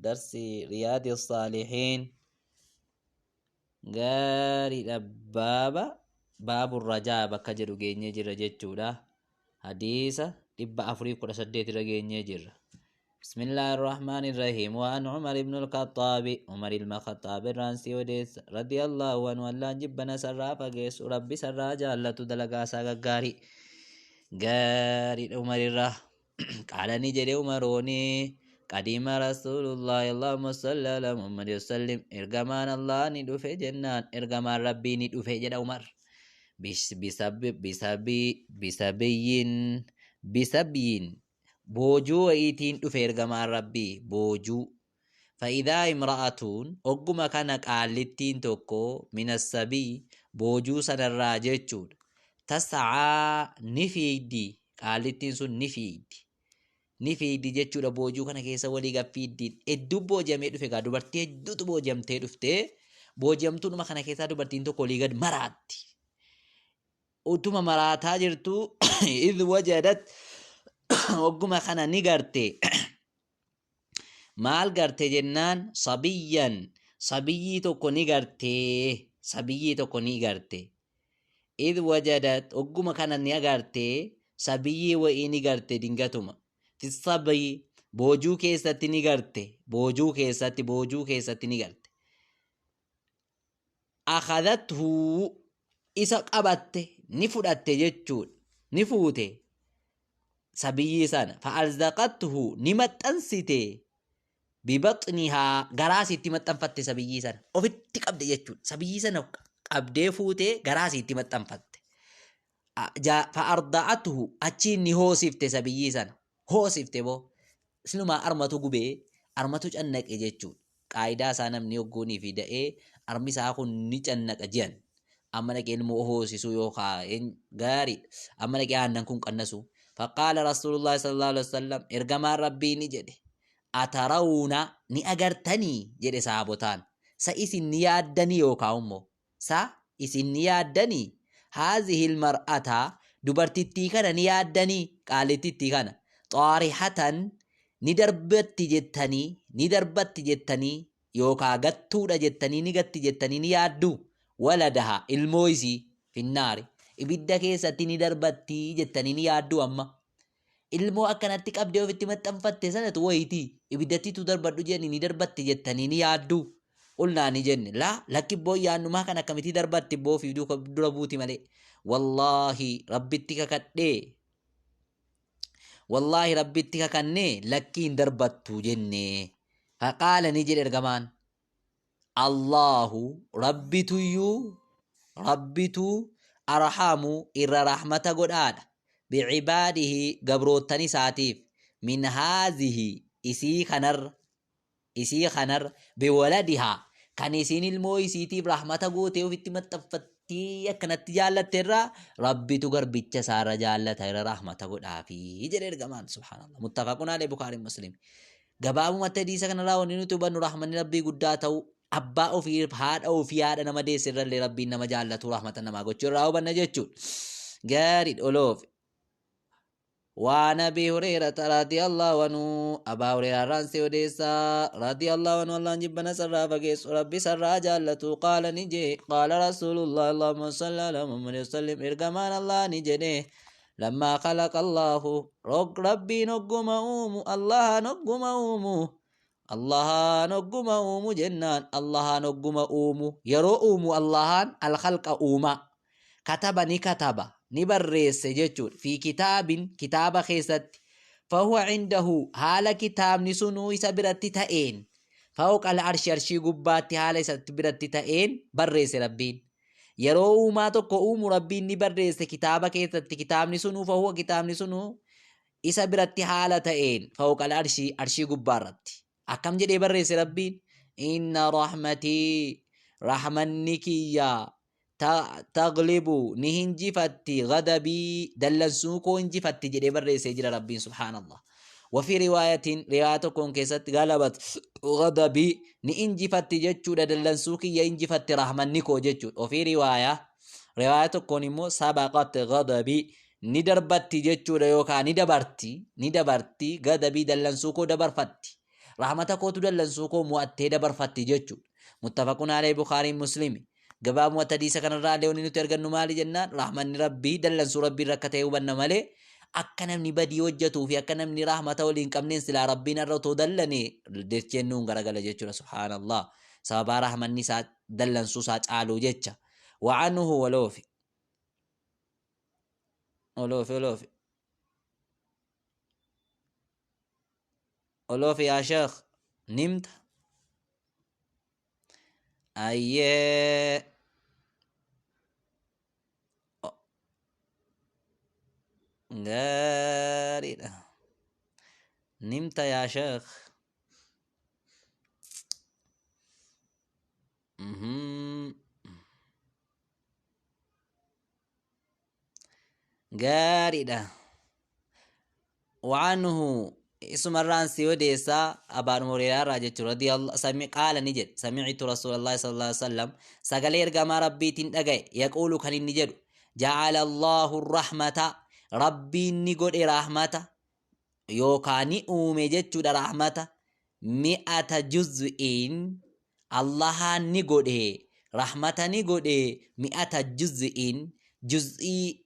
Darsi Riyaadi Saalihiin gaariidha. Baaba baabu rajaa bakka jedhu geenyee jirra jechuudha. Hadiisa 418 irra geenyee jirra. بسم الله الرحمن الرحيم. وعن عمر بن الخطاب، عمر المخطاب الرانسي وديس، رضي الله عنه، الله جبنا سرا فقيس ربي سرا جالة دلقا ساقاري غاري عمر الره. قال نجري عمروني قديم رسول الله، اللهم صل على محمد وسلم. إرجمان الله ندفع جنان، إرجمان ربي ندفع جد عمر بسبب بسبي بسبيين بسبيين boojuu wayiitiin dhufe ergamaan rabbii boojuu. Fa'idaa imra'atuun, ogguma kana qaallittiin tokko, minassabii, boojuu sanarraa jechuudha. Tas'aa, ni fiigdi, qaallittiin sun ni fiigdi. Ni fiigdi jechuudha, boojuu kana keessa walii gaffiiddiin. Hedduu boojamee dhufe gaa, dubartii hedduutu boojamtee dhuftee, boojamtuudhuma kana keessaa dubartiin tokko walii gad maraatti. Utuma maraataa jirtu, idh wajadat, ogguma kana ni garte. Maal garte jennaan, sabiyyan, sabiyyii tokko ni garte, sabiyyii tokko ni garte. Idh wajadat, ogguma kana ni agarte, sabiyyii wa'ii ni garte. Dingatuma fi sabyi, boojuu keessatti ni garte, boojuu keessatti, boojuu keessatti ni garte. Akhadathu, isa qabatte, ni fudhatte jechuudha, ni fuute sabiyyii sana. Fa'alzaqathu, ni maxxansite, bibaxnihaa, garaa isiitti maxxanfatte. Sabiyyii sana ofitti qabde jechuudha. Sabiyyii sana qabdee fuutee garaa isiitti maxxanfatte. Fa'arda'athu, achiin ni hoosifte. Sabiyyii sana hoosifte boo, silumaa armatu gubee, armatu cannaqe jechuudha. Qaayidaa isaa namni hogguunii fi da'ee armi isaa kun ni cannaqa ji'an. Amma dhaqee ilmoo hoosisuu yookaan gaarii, amma dhaqee aannan kun qannasu. Faqaala Rasuulullahi sallallahu alaihi wasallam, ergamaan rabbii ni jedhe, atarawna, ni agartanii jedhe saabotaan. Sa isin ni yaaddanii yookaan immoo sa isin ni yaaddanii, haazihil mar'ata, dubartittii kana ni yaaddanii, qaalitittii kana, xaarihatan, ni darbatti jettanii, ni darbatti jettanii yookaa gattuudha jettanii, ni gatti jettanii ni yaaddu? Waladaha, ilmoo isii, finnaari, ibidda keessatti ni darbatti jettanii ni yaaddu? Amma ilmoo akkanatti qabdee ofitti maxxanfatte sanatu wayitii ibiddattitu darbadhu jedhanii ni darbatti jettanii ni yaaddu? Qulnaa, ni jenne, laa, lakki boo, yaannumaa kan akkamitti darbatti boo, fi dura buuti malee. Wallaahi rabbitti kakadhee, wallaahi rabbitti kakannee, lakkii hin darbattu jenne. Faqaala, ni jedhe ergamaan, Allahu, rabbituyyuu, rabbitu, arhamu, irra rahmata godhaadha, bicibaadihi, gabroottan isaatiif, min haazihi, isii kanarra, isii kanarra, biwaladihaa, kan isiin ilmoo isiitiif rahmata gootee ofitti maxxanfattee akkanatti jaallatte irraa rabbitu garbicha isaarra jaallata, irra rahmata godhaafi jedhe ergamaan. Subhaanallah. Muttafaqun alayhi, Bukaarii Muslim. Gabaabumatti hadiisa kanarraa wanni nuti hubannu rahmanni rabbii guddaa ta'u, abbaa ofii, haadha ofii, haadha nama deesse irrallee rabbiin nama jaallatu rahmata namaa gochuu irraa hubanna jechuudha. Gaarii oloof. وعن أبي هريرة رضي الله عنه، أبا هريرة رانسي وديسا، رضي الله عنه، الله جبنا سرا فقيس ربي سرا جالته، قال نجي قال رسول الله، اللهم صل على محمد وسلم. إرجمان الله نجني، لما خلق الله، ربي نقم أومو، الله نقم أومو، الله نقم أومو جنان، الله نقم أومو، يرو أومو الله الخلق أوما، كتب، ni kataba, ni barreesse jechuudha, fi kitaabin, kitaaba keessatti, fahuwa cindahu, haala kitaabni sunuu isa biratti ta'een, fawqa al'arshi, arshii gubbaatti haala isatti biratti ta'een barreesse rabbiin. Yeroo uumaa tokko uumu rabbiin ni barreesse kitaaba keessatti, kitaabni sunuu, fahuwa, kitaabni sunuu isa biratti haala ta'een, fawqa al'arshi, arshii gubbaarratti. Akkam jedhee barreesse rabbiin? Inna rahmatii, rahmanni kiyya, taglibu, ni hinjifatti, gadabii, dallansuu koo hinjifatti jedhee barreessee jira rabbiin. Subhaanallah. Wafii riwaayatiin, riwaayaa tokkoon keessatti, galabat gadabii, ni injifatti jechuudha, dallansuu kiyya injifatti rahmanni koo jechuudha. Ofii riwaayaa, riwaayaa tokkoon immoo, sabaqat gadabii, ni darbatti jechuudha yookaan ni dabarti, ni dabarti, gadabii, dallansuu koo dabarfatti. Rahmata kootu dallansuu koo mo'attee dabarfatti jechuudha. Muttafaqun alayhi, Bukhaariin Muslimi. Gabaabumatti hadiisa kanarraa illee wanni nuti argannu maali jennaan, rahmanni Rabbii dallansuu Rabbii irra akka ta'e hubanna malee, akka namni badii hojjetuu fi akka namni rahmata walii hin qabneen silaa Rabbiin har'a otoo dallane dacheen nuun garagala jechuudha. Subhaanallah, sababaa rahmanni isaa dallansuu isaa caaluu jecha. Wa'anuhu waloofi waloofi waloofi waloofi yaa sheekh, nimta ayyee gaariidha, nimta yaa sheekh. Gaariidha. Waanhu, isumarraan si odeessaa, Abaan Hureyraa irraa jechuudha, radiyallahu sami qaala, ni jedhe, samicitu Rasuulallahi sallallahu alaihi wasallam, sagalee ergamaa Rabbiitiin dhagaye, yaquulu, kan inni jedhu, ja'ala Allahu rahmata, Rabbiin ni godhe rahmata yookaan ni uume jechuudha, rahmata mi'ata juz'iin, Allahaan ni godhe rahmata, ni godhe mi'ata juz'iin, juz'ii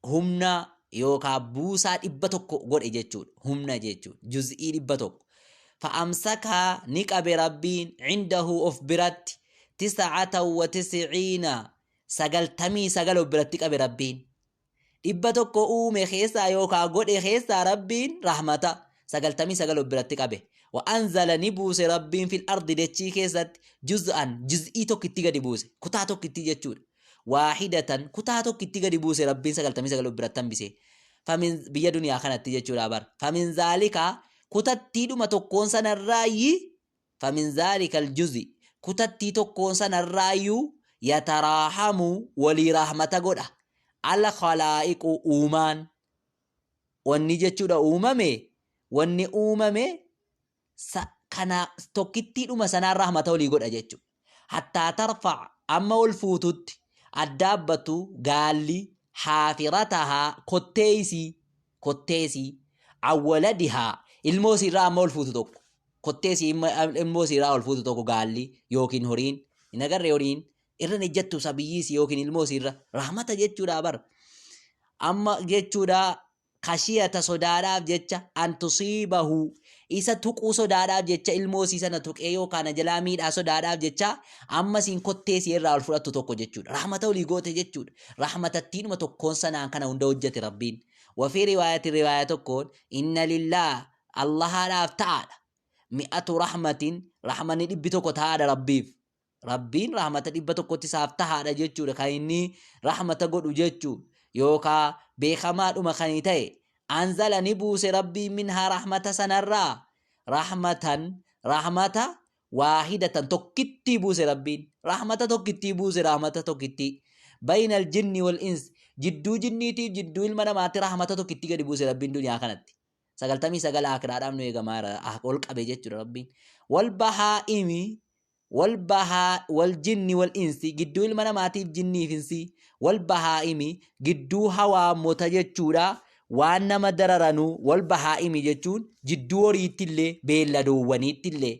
humna yookaan buusaa 100 godhe jechuudha. Humna jechuudha. Juz'ii 100. Fa'amsakaa, ni qabe Rabbiin, cindahu, of biratti, tis'ata wa tis'iina, 99 of biratti qabe Rabbiin. 100 uume keessaa yookaan godhe keessaa Rabbiin rahmata 99 of biratti qabe. Wa anzala, ni buuse Rabbiin, fil ardi, dachii keessatti, juz'an, juz'ii tokkitti gadi buuse. Kutaa tokkitti jechuudha. Waahidatan, kutaa tokkitti gadi buuse Rabbiin 99 of biratti hambise. Famin biyya duniyaa kanatti jechuudha bar. Famin zaalika, kutattiidhuma tokkoon sanarraayyi, famin zaalika aljuzi, kutattii tokkoon sanarraayyuu, yataraahamu, walii rahmata godha, al khalaa'iqu, uumaan wanni jechuudha uumame, wanni uumame kana tokkittiidhuma sanaan rahmata walii godha jechuudha. Hattaa tarfac, amma ol fuututti, addaabbatu gaalli, haafiratahaa, kotteeysii kotteesii, an waladihaa, ilmoo isii irraa amma ol fuutu tokko, kotteesii ilmoo isii irraa ol fuutu tokko gaalli yookiin horiin hin agarre, horiin irra hin ejjattu sabiyyii isii yookiin ilmoo isii irra rahmata jechuudha bar amma jechuudha. Khashiyata, sodaadhaaf jecha, an tusiibahu, isa tuquu sodaadhaaf jecha, ilmoo isii sana tuqee yookaan na jalaa miidhaa sodaadhaaf jecha amma isiin kottee isii irraa ol fudhattu tokko jechuudha. Rahmata olii goote jechuudha. Rahmatattiinuma tokkoon sanaan kana hunda hojjete Rabbiin. Wafii riwaayati, riwaaya tokkoon, inna lillaah, Allahaadhaaf ta'aadha, mi'atu rahmatin, rahmanni 100 ta'aadha Rabbiif. Rabbiin rahmata 100tti isaaf tahaadha jechuudha, kan inni rahmata godhu jechuudha yookaa beekamaadhuma kan ta'e. Anzala, ni buuse Rabbiin, minhaa, rahmata sanarraa, rahmatan, rahmata, waahidatan, tokkittii buuse Rabbiin, rahmata tokkittii buuse, rahmata tokkittii, bayna aljinni wal ins, jidduu jinniitiif jidduu ilma namaatti rahmata tokkittii gadi buuse Rabbiin duniyaa kanatti. 99 aakiraadhaaf nu eegamaa jira, ol qabe jechuudha Rabbiin. Wal bahaa'imi wal bahaa wal jinni wal insi, gidduu ilma namaatiif jinniif insi, wal bahaa'imi, gidduu hawaamota jechuudha, waan nama dararanuu, wal bahaa'imi jechuun jidduu horiittillee beelladoowwaniittillee,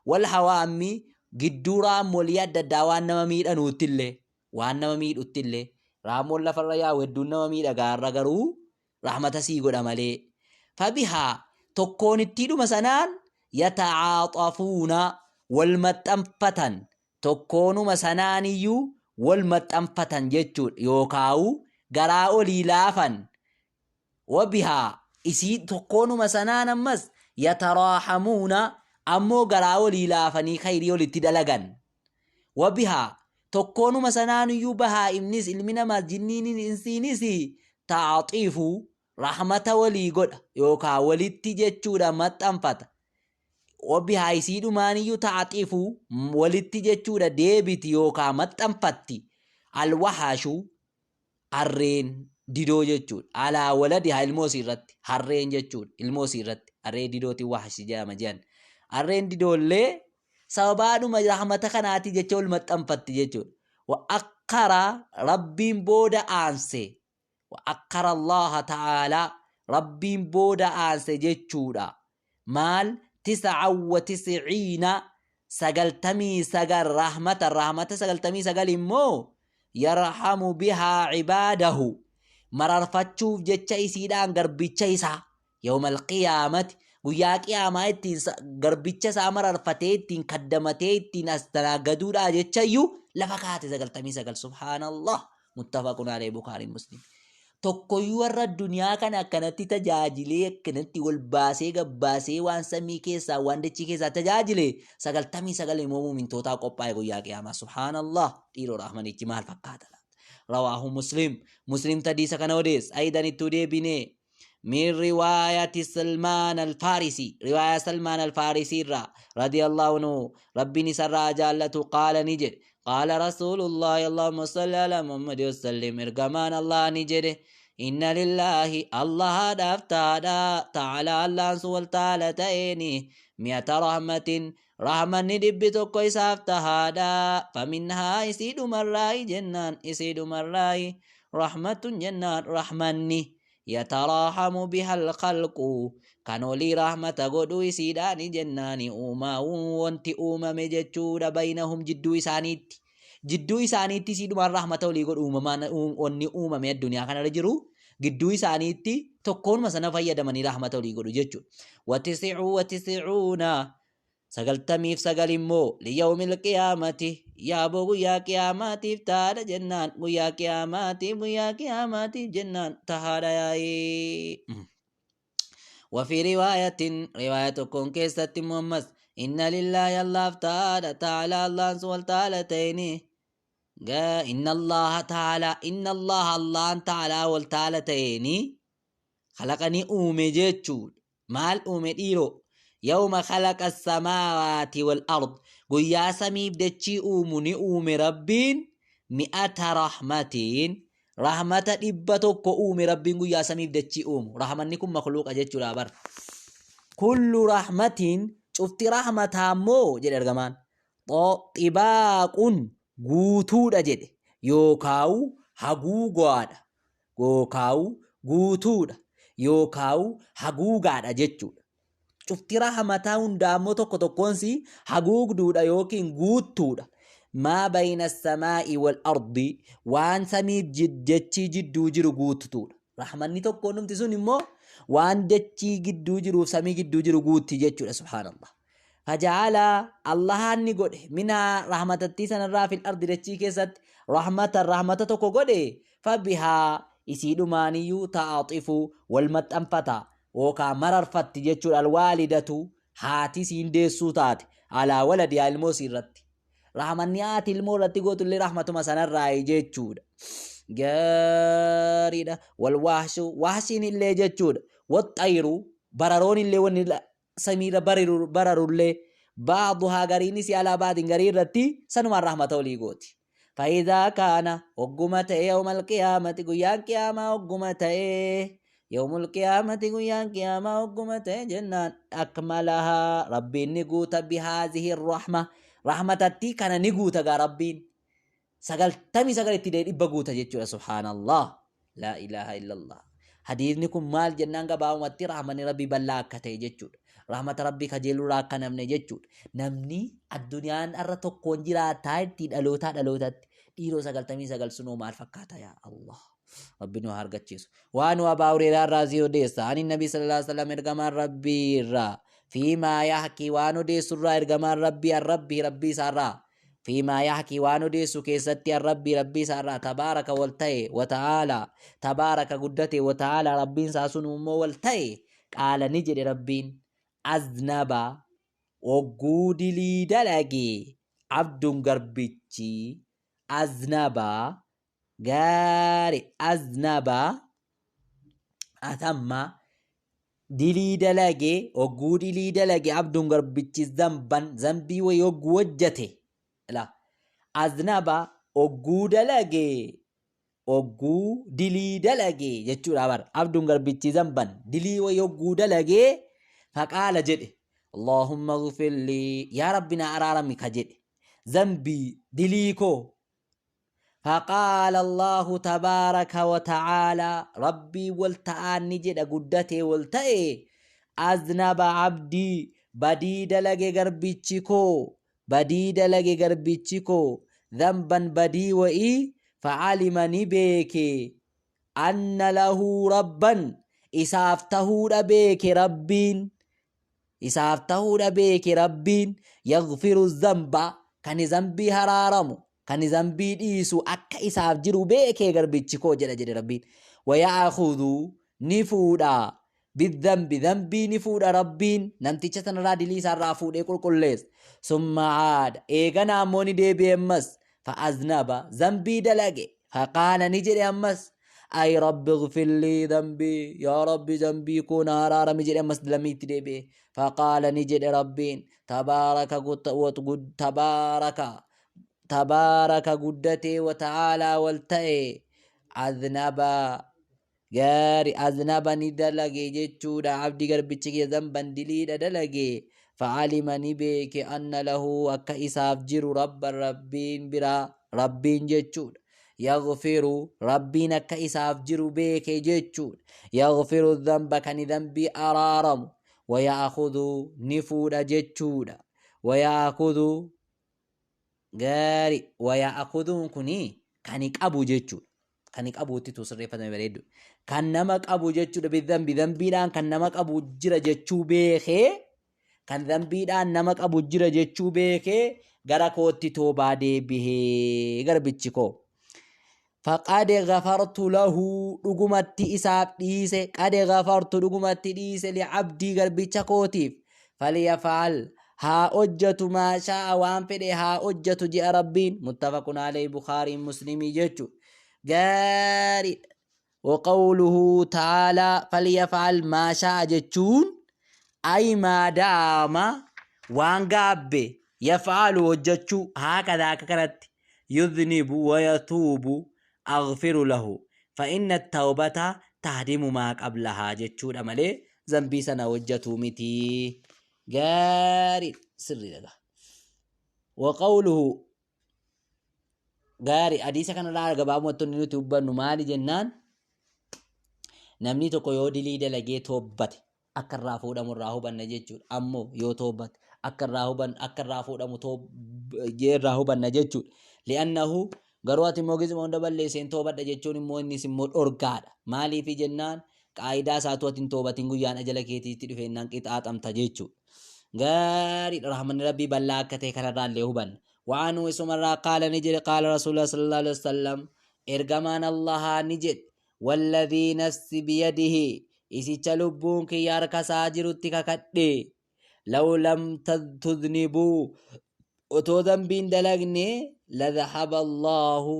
wal hawaammi, gidduu raammoolii adda addaa waan nama miidhanuuttillee, waan nama miidhuttillee, raammoon lafarra yaa'u hedduun nama miidha gaarra, garuu rahmata sii godha malee. Fabihaa, tokkoonittiidhuma sanaan, yata'aaxafuuna, wal maxxanfatan, tokkoonuma sanaaniyyuu wal maxxanfatan jechuudha yookaa'u garaa olii laafan. Wabihaa, isii tokkoonuma sanaan ammas, yataraahamuuna, ammoo garaa olii laafanii khayrii olitti dalagan. Wabihaa, tokkoonuma sanaanuyyuu, bahaa'imnis, ilmi namaas, jinniinis, insiinis, ta'axiifu, rahmata walii godha yookaa walitti jechuudha maxxanfata. Wabihaa, isiidhumaaniyyuu, ta'axiifu, walitti jechuudha deebiti yookaa maxxanfatti, alwahaashu, harreen didoo jechuudha. Alaa waladihaa, ilmoo isii irratti, harreen jechuudha, ilmoo isii irratti harree didootiin wahashi jedhama jedhan. Harreen didoollee sababaadhuma rahmata kanaatii jecha wal maxxanfatti jechuudha. Wa akkara, Rabbiin booda aanse. Wa akkara Allaha ta'aalaa, Rabbiin booda aanse jechuudha. Maal? Tisa'a wa tisiciina 99 rahmata rahmata 99 immoo yarhamu bihaa cibaadahu mararfachuuf jecha isiidhaan garbicha isaa yawmal qiyaamati guyyaa qiyaamaa ittiin garbicha isaa mararfatee ittiin kaddamatee ittiin as tanaaggaduudhaa jecha iyyuu lafa kaate 99. Subhaanallah. Muttafaqun alayhi, Bukaarii Muslim. Tokkoyyuu warra addunyaa kana akkanatti tajaajilee, akkanatti wal baasee gabbaasee, waan samii keessaa waan dachii keessaa tajaajile, 99 immoo muumintootaa qophaa'e guyyaa qiyaamaa. Subhaanallah, dhiiroo, rahmanichi maal fakkaata laata? Rawaahu Muslim. Muslim hadiisa kana odeessa. Ayidan ittuu deebinee من رواية سلمان الفارسي، رواية سلمان الفارسي را رضي الله عنه، ربي نسر جالته، قال نجد قال رسول الله، اللهم صل على محمد وسلم، إرجمان الله نجد: إن لله، الله دفتادا، تعالى الله سوال تعالى تأني، مئة رحمة، رحمة ندب tokko isaaf tahaadha. فمنها، isiidhumarraayi jennaan، isiidhumarraayi رحمة jennaan، rahmanni يتراحم بها الخلق، kan olii rahmata godhu isiidhaani jennaani uumaa wanti uumame jechuudha. بينهم، jidduu isaaniitti, jidduu isaaniitti isiidhumaan rahmata olii godhu. Uumamaan wanni uumame addunyaa kanarra jiru gidduu isaaniitti tokkoonuma sana fayyadamanii rahmata olii godhu jechuudha. وتسع وتسعون، 99 immoo ليوم القيامة، yaaboo guyyaa qiyaamaatiif tahaadha jennaan, guyyaa qiyaamaatiif, guyyaa qiyaamaatiif jennaan tahaadha yaa'ee. وفي رواية، رواية كون كيست محمد: إن لله، الله تعالى، تعالى الله سوال تعالى تيني، إن الله تعالى، إن الله، الله تعالى والتعالى تيني، خلقني أومي جيتشود. maal uume dhiiroo? يوم خلق السماوات والأرض، guyyaa samiif dachii uumu ni uume Rabbiin. مئة رحمة، rahmata 100 uume Rabbiin guyyaa samiif dachii uumu. Rahmanni kun makluuqa jechuudha bar. كل رحمة، cufti rahmataa immoo jedhe ergamaan, طباق، guutuudha jedhe, yookaawu haguugaadha, yookaawu guutuudha, yookaawu haguugaadha jechuudha. Cufti rahmataa hundaa immoo tokko tokkoonsi haguugduudha yookiin guuttuudha. ما بين السماء والأرض، waan samiif dachii jidduu jiru guuttuudha. Rahmanni tokkoon dhumti sun immoo waan dachii gidduu jiruuf samii gidduu jiru guutti jechuudha. Subhaanallah. فجعل، Allahaan ni godhe، منها، rahmatattii sanarraa، في الأرض، dachii keessatti، رحمة، rahmata tokko godhe. فبها، isiidhumaaniyyuu، تعطف، wal maxxanfata yookaan mararfatti jechuudha، الوالدة، haati siin deessuu taate، على ولدها، ilmoo isii irratti. Rahmanni haati ilmoo irratti gootullee rahmatuma sanarraayi jechuudha. Gaariidha. والوحش، wahshiin illee jechuudha. والطير، bararoon illee, wanni samiirra bararullee، بعضها، gariinis، على بعض، garii irratti sanumaan rahmata olii gooti. فإذا كان، hogguma ta'e، يوم القيامة، guyyaan qiyaamaa hogguma ta'e، يوم القيامة، guyyaan qiyaamaa hogguma ta'e jennaan، أكملها، Rabbiin ni guuta، بهذه الرحمة، rahmatattii kana ni guuta gaa Rabbiin. 99tti dee 100 guuta jechuudha. Subhaanallah. لا إله إلا الله. Hadiisni kun maal jennaan, gabaabumatti rahmanni Rabbii bal'aa akka ta'e jechuudha. Rahmata Rabbii kajeelurraa akka namne jechuudha. Namni addunyaan irra tokkoon jiraataa itti dhalootaa dhalootatti, dhiiroo, 99 sunoo maal fakkaata? Yaa Allah. Rabbi nu haa argachiisu. Waan Abaa Hureeraa irraa si odeessa. عن النبي صلى الله عليه وسلم، ergamaan Rabbii irraa. فيما يحكي، waan odeessu irraa ergamaan Rabbii، عن ربه، Rabbii isaarraa. فيما يحكي، waan odeessu keessatti، عن ربه، Rabbii isaarraa، تبارك wal ta'e، وتعالى، تبارك guddate، وتعالى، Rabbiin isaa sun immoo wal ta'e، قال، ni jedhe Rabbiin: أذنب، ogguu dilii dalage، عبد، garbichi، أذنب، gaari، أذنب atamma، dilii dalage, ogguu dilii dalage، عبد، garbichi، ذنبا، zambii wayi ogguu hojjate la، أذنب، ogguu dalage, ogguu dilii dalage jechuudha bar. عبد، garbichi، ذنبا، dilii wayi ogguu dalage، فقال، jedhe، اللهم اغفر لي، yaa Rabbi na araarami ka jedhe، zambii, dilii koo. فقال الله تبارك وتعالى، Rabbii wal ta'aan ni jedha, guddatee wal ta'e: أذنب عبدي، Badii dalage garbichi koo, badii dalage garbichi koo, dhanban badii wa'ii, fa'alima ni beeke, anna lahu rabban isaaf tahuudha beeke Rabbiin, isaaf tahuudha beeke Rabbiin, yaghfiru dhanba kan zambii haraaramu, kan zambii dhiisu akka isaaf jiru beekee garbichi koo jedha jedhe Rabbiin. Waya'akhudhu ni fuudha bidhanbi dhanbii ni fuudha Rabbiin namticha sanarraa dilii isaarraa fuudhee qulqulleessa. Summa aada eegana ammoo ni deebi'e ammas fa'aznaba zambii dalage faqaala ni jedhe ammas ay rabbi ighfirlii dhanbii yaa rabbi zambii koo na araarami jedhe ammas lamiitti deebi'e faqaala ni jedhe Rabbiin tabaaraka tabaaraka tabaaraka guddatee wata'aalaa wal ta'e aznaba gaari aznaba ni dalage jechuudha abdi garbichi kiyya zamban diliidha dalage fa'alima ni beeke anna lahu akka isaaf jiru rabban rabbiin biraa rabbiin jechuudha yaghfiru rabbiin akka isaaf jiru beeke jechuudha yaghfiru dhanba kan dhanbii araaramu waya'khudhu ni fuudha jechuudha waya'khudhu Gaari waya'khuduun kuni kan qabu jechuudha. Kan qabuutti tu sirreeffatame bareeddu. Kan nama qabu jechuudha bidhanbi dhanbiidhaan kan nama qabu jira jechuu beekee kan dhanbiidhaan nama qabu jira jechuu beekee gara kootti toobaa deebihee garbichi koo. Faqad ghafartu lahu dhugumatti isaaf dhiise qad ghafartu dhugumatti dhiise li'abdii garbicha kootiif falyafaal haa hojjatu maa shaa'a waan fedhe haa hojjatu ji'a rabbiin muttafaqun alayhi bukaariin muslimii jechu gaariidha. Waqawluhu ta'aalaa falyafaal maa shaa'a jechuun ay maadaama waan gaabbe yaf'alu hojjachuu haakadha akka kanatti yudhnibu wa yatuubu aghfiru lahu fa inna tawbata tahdimu maa qablahaa jechuudha malee zambii sana hojjatuu miti. Gaarii sirriidha. Wa qawluhu gaarii hadiisa kanarraa gabaabumatti wanti nuti hubannu maali jennaan namni tokko yoo dilii dalagee toobbate akka irraa fuudhamu irraa hubanna jechuudha. Ammoo yoo toobbate akka irraa huban akka irraa fuudhamu irraa hubanna jechuudha. Li'annahu garuu ati immoo gizuma hunda balleesseen toobadha jechuun immoo innis immoo dhorgaadha. Maaliifi jennaan qaayidaa isaatu ati hin toobatin guyyaan ajala keetiitti dhufeennaan qixaaxamta jechuudha. Gaariidha rahmanni rabbii bal'aa akka ta'e kanarraa illee hubanna. Wa'anuu isumarraa qaala ni jedhe qaala rasuulullah sallallahu alaihi wasallam ergamaan Allahaa ni jedhe walladhii nafsi biyadihi isicha lubbuun kiyya harka isaa jirutti kakadhe law lam tudhnibuu otoo dambiin dalagne ladhahaba Allahu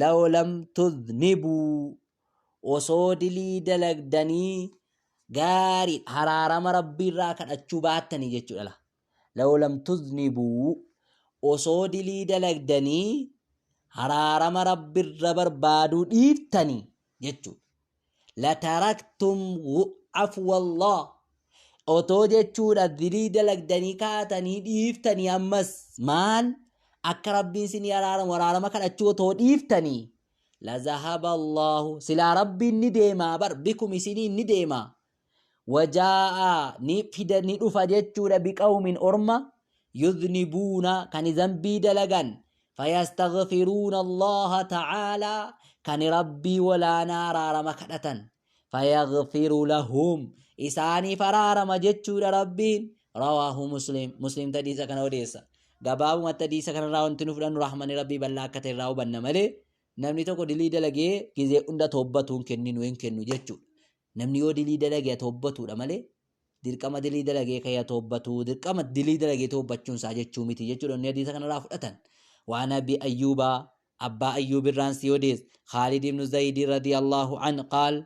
law lam tudhnibuu osoo dilii dalagdanii gaarii haraarama rabbiirraa kadhachuu baattanii jechuudha la law lam tudhnibuu osoo dilii dalagdanii haraarama rabbirra barbaaduu dhiiftanii jechuudha lataraktum afwallah otoo jechuudha dilii dalagdanii kaatanii dhiiftanii ammas maal akka rabbiin sinii araaramu araarama kadhachuu otoo dhiiftanii lazahaba allahu silaa rabbiin ni deemaa bar bikum isiniin ni deemaa wajaa'a ni fida ni dhufa jechuudha biqawmin orma yudhnibuuna kan zambii dalagan fayastaghfiruuna allaha ta'aalaa kan rabbii walaanaa araarama kadhatan fayaghfiru lahum isaaniif araarama jechuudha rabbiin rawaahu muslim muslim hadiisa kana odeessa gabaabumatti hadiisa kanarraa wanti nu fudhannu rahmanni rabbii bal'aa akka ta'e irraa hubanna malee namni tokko dilii dalagee gizee hunda toobbatuun kenninu hin kennu jechuudha namni yoo dilii dalage toobbatuudha malee dirqama dilii dalagee ka'ee toobbatu dirqama dilii dalagee toobbachuun isaa jechuu miti jechuudha inni hadiisa kanarraa fudhatan waan abi ayyuubaa abbaa ayyuub irraan si odees khaalid ibnu zaydi radiyallahu an qaal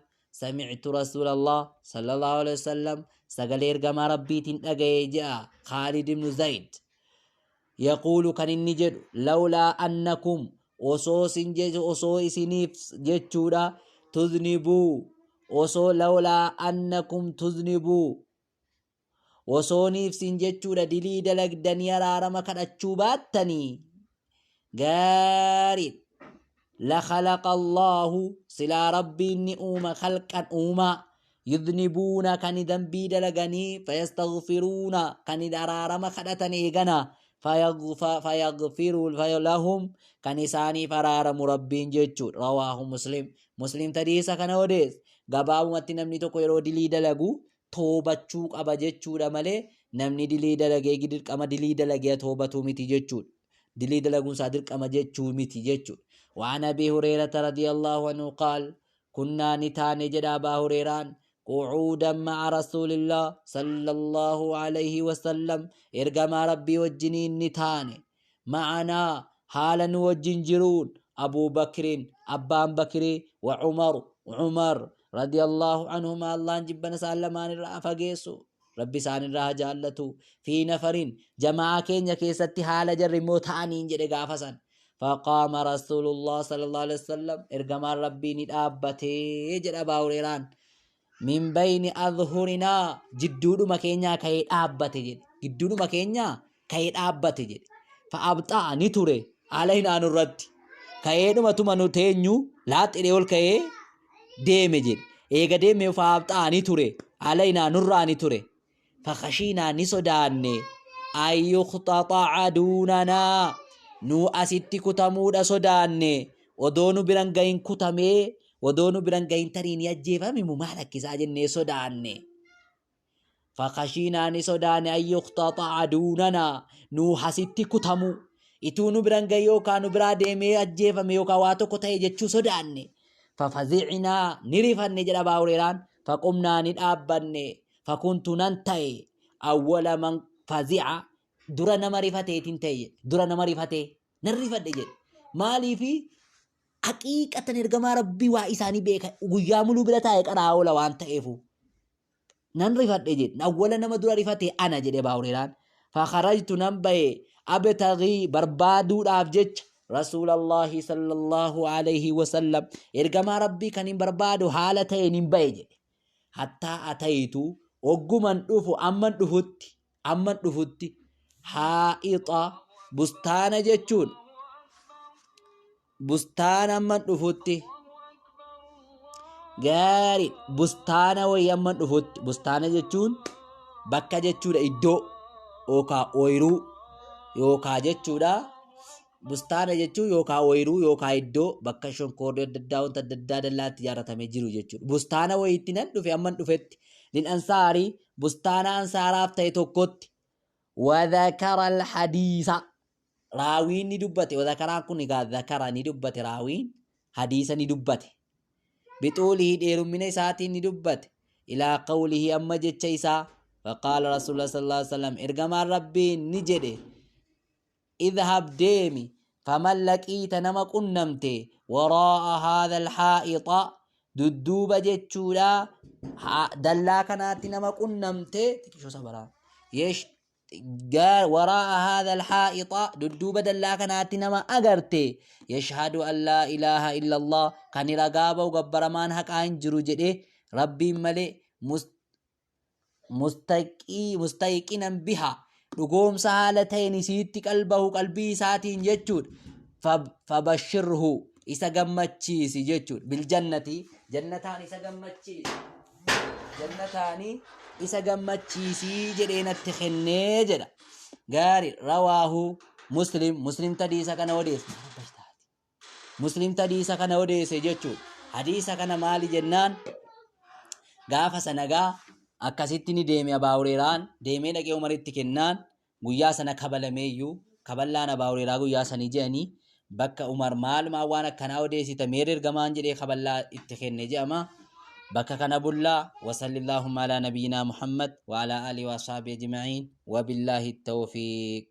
sami'tu rasuulallah sallallahu alaihi wasallam sagalee ergamaa rabbiitiin dhagaye je'a khaalid ibnu zayd yaquulu kan inni jedhu lawlaa annakum osoo isin osoo isiniif jechuudha tuznibuu osoo lawlaa annakum tuznibuu osooniif sin jechuudha dilii dalagdanii araarama kadhachuu baattanii gaarii la khalaqa Allaahu silaa rabbiin ni uuma khalqan uumaa Yudhnibuuna kan dambii dalaganii, fayastaghfiruuna kan araarama kadhatan eegana, fayaghfiru lahum kan isaaniif araaramu Rabbiin jechuudha. Rawaahu Muslim. Muslim hadiisa kana odeesse. Gabaabumatti namni tokko yeroo dilii dalagu toobachuu qaba jechuudha malee namni dilii dalagee dirqama dilii dalagee toobatuu miti jechuudha. Dilii dalaguun isaa dirqama jechuu miti jechuudha. وعن أبي هريرة رضي الله عنه قال كنا ni taane jedha Abaa Hureeraan, قعودا مع رسول الله صلى الله عليه وسلم, ergamaa Rabbii wajjiniin ni taane. معنا haala nu wajjin jiruun, أبو بكر abbaan Bakrii, وعمر Umar, رضي الله عنهما, Allahan jibbana isaan lamaan irraa fageessu, Rabbi isaan irraa jaallatu. في نفر jamaa keenya keessatti haala jarri immoo ta'aniin jedhe gaafa san. فقام رسول الله صلى الله عليه وسلم, ergamaan Rabbii ni dhaabbatee jedha Abaa Hureeraan. من بين أظهرنا, jidduudhuma keenyaa ka'ee dhaabbate jedhe, gidduudhuma keenyaa ka'ee dhaabbate jedhe. فأبطأ ni ture, علينا nurratti ka'eedhuma tuma nu teenyu laaxidhee ol ka'ee deeme jedhe. Eega deeme, فأبطأ ni ture, علينا nurraa ni ture. فخشينا ni sodaanne, أن يقتطع دوننا, nu asitti kutamuudha sodaanne. Odoo nu biran gahin kutamee, odoo nu biran gahin tarii ni ajjeefame mu maal akkisaa jennee sodaanne. فخشينا ni sodaanne, أن يقتطع دوننا, nu asitti kutamu, ituu nu biran gahin yookaan nu biraa deemee ajjeefame yookaan waa tokko ta'e jechuu sodaanne. ففزعنا ni rifanne jedha Abaa Hureeraan. فقمنا ni dhaabbanne. فكنت nan ta'e, أول من فزع, dura nama rifateetiin ta'e, dura nama rifatee nan rifadhe jedhe. Maaliifi? Haqiiqatan ergamaa Rabbii waa isaanii beeka, guyyaa muluu bira taa'e qaraa oola waan ta'eefu nan rifadhe jedhe. Awwala nama dura rifate ana jedhe Abaa Hureeraan. فخرجت nan bahe, أبتغي barbaaduudhaaf jecha, رسول الله صلى الله عليه وسلم, ergamaa Rabbii kan hin barbaadu haala ta'een hin bahe jedhe. حتى أتيت ogguman dhufu, amman dhufutti, حائط bustaana jechuun bustaana, amman dhufutti gaarii bustaana wayii amman dhufutti. Bustaana jechuun bakka jechuudha, iddoo yookaa ooyiruu yookaa jechuudha. Bustaana jechuun yookaa ooyiruu yookaa iddoo bakka shonkoorri adda addaa, wanta adda addaa dallaatti ijaarratamee jiru jechuudha. Bustaana wayiitti nan dhufe amman dhufetti, للأنصار bustaana ansaaraaf ta'e tokkotti. وذكر الحديث, raawiin ni dubbate. وذكر kun egaa ذكر ni dubbate, raawiin hadiisa ni dubbate. بطوله dheerummina isaatiin ni dubbate. إلى قوله amma jecha isaa, فقال رسول الله صلى الله عليه وسلم, ergamaan Rabbii ni jedhe, اذهب deemi, فمن لقيت nama qunnamte, وراء هذا الحائط dudduuba jechuudha dallaa kanaatti nama qunnamte, xiqqishoo sabaraa yesh, وراء هذا الحائط dudduuba dallaa kanaatti nama agarte, يشهد أن لا إله إلا الله kan ragaa ba'u gabbaramaan haqaa hin jiru jedhe Rabbiin malee, مستيقنا بها dhugoomsa haala ta'een isiitti قلبه qalbii isaatiin jechuudha, فبشره isa gammachiisi jechuudha, بالجنة jannataan isa gammachiisi, jannataanii isa gammachiisii jedhee natti kennee jedha. Gaari. رواه مسلم. Muslim hadiisa kana odeesse. Muslim hadiisa kana odeesse jechuudha. Hadiisa kana maali jennaan, gaafa sanagaa akkasitti ni deeme. Abaa Hureeraan deemee dhaqee Umaritti kennaan guyyaa sana kabalameeyyuu, kaballaan Abaa Hureeraa guyyaa sanii jedhanii, bakka Umar maalumaa waan akkanaa odeessita meerri ergamaan jedhee kaballaa itti kenne jedhama. Bakka kana bullaa. وصل اللهم على نبينا محمد وعلى آله وأصحابه أجمعين وبالله التوفيق.